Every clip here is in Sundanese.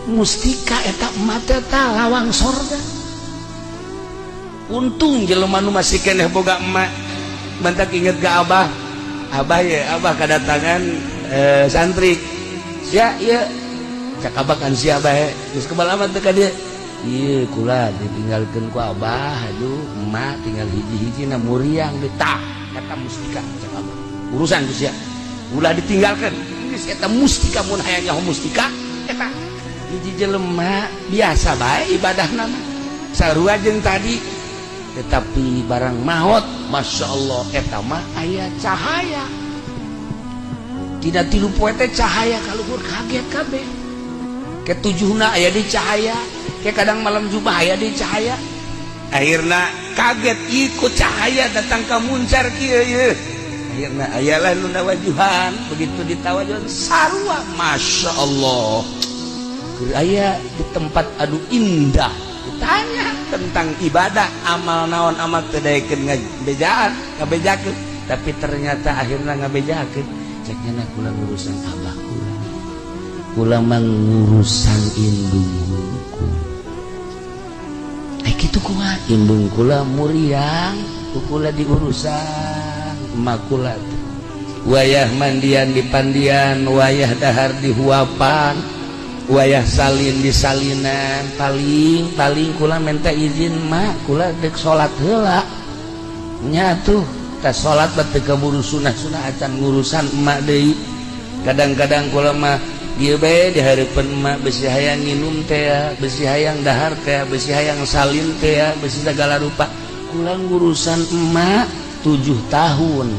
Mustika eta emak teh lawang sorga. Untung jelema nu masih keneh boga emak. Mantak inget ke abah. Abah ya, abah kedatangan santri. Sia ieu cak abah kan sia bae. Geus kebal amat teh ka dieu. Ieu kula ditinggalkeun ku abah, aduh emak tinggal hiji-hiji na muriang deui tah eta mustika cak abah. Urusan ku sia. Ulah ditinggalkeun. Geus eta mustika mun hayang nyaho mustika eta hiji jelema biasa bae ibadahna mah. Sarua jeung tadi, tetapi barang maut Masya Allah eta mah aya cahaya tidak 3 poe teh cahaya kaluhur kaget kabeh ketujuhna aya di cahaya ke kadang malam jubah aya di cahaya akhirna kaget ikut cahaya datang ka muncar kieu ieu akhirna ayalah nu nawajuhan begitu ditawajuhan sarua Masya Allah keur aya di tempat anu indah ditanya tentang ibadah amal naon amal teu daekeun ngabejaan ngabejakeun tapi ternyata akhirna ngabejakeun cek nya kula ngurusan abah kula kula mah ngurusan indung hungkul ai kitu kumaha indung kula muriang ku kula diurusan emak kula wayah mandian di pandian wayah dahar di huapan wayah salin di salinan paling paling kula minta izin mak kula dek salat heula nya tuh ta salat bat teu kaburu sunah-sunah acan ngurusan emak deui kadang-kadang kula mah ieu bae di hareupeun emak besi hayang nginum teh besi hayang dahar teh besi hayang salin teh besi segala rupa kula ngurusan emak 7 tahun.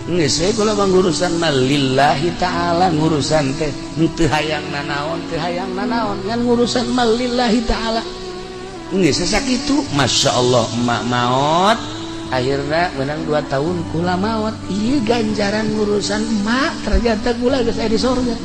Geus we kula mah ngurusan mah lillahi ta'ala ngurusan teh teu hayang nanaon teu hayang nanaon ngan ngurusan mah lillahi ta'ala geus sakitu Masya Allah emak maot akhirna menang 2 tahun kula maot ieu ganjaran ngurusan emak ternyata kula geus aya di sorga.